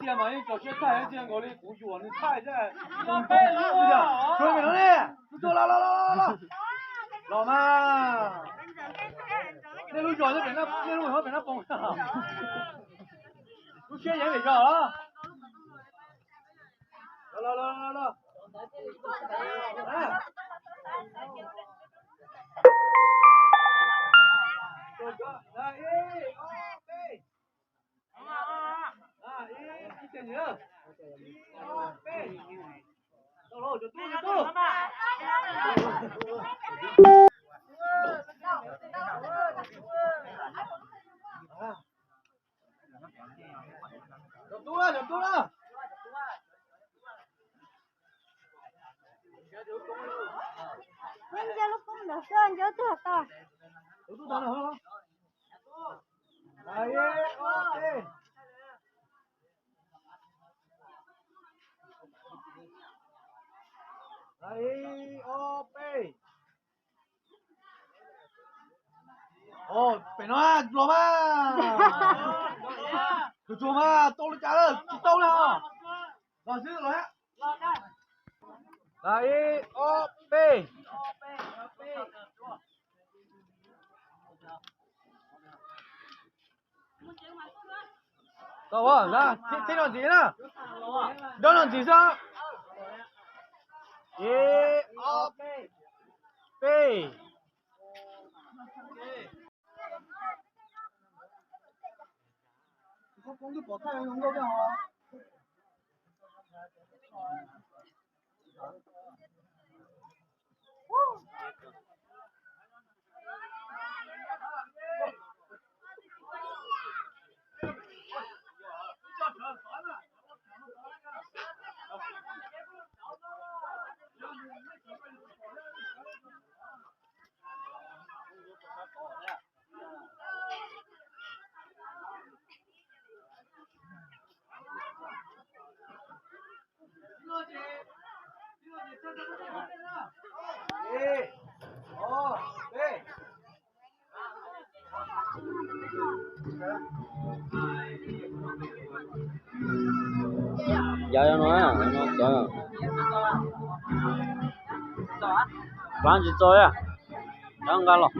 Tiag mas yeej txaus siab thaij thiab, nkaus li kuv yuam nws thaij thiab. Tsuag pem no ne, tsuag tsuag los los los los los mas. Nej lub zos, nej lub zos pem Naj Poos. Lub siab yeej pem zos los. Los los los los. Ib ob peb. Pem no los mas. Tsuag tsuag mas, tau li cas lawm, tsis tau li os. Los xwb los. Ib ob peb. Tau, thib no ntxiv na. Nrab no ntxiv xwb. Ib ob peb. Yav no, no cov plaab tsis txog, rov nqa los.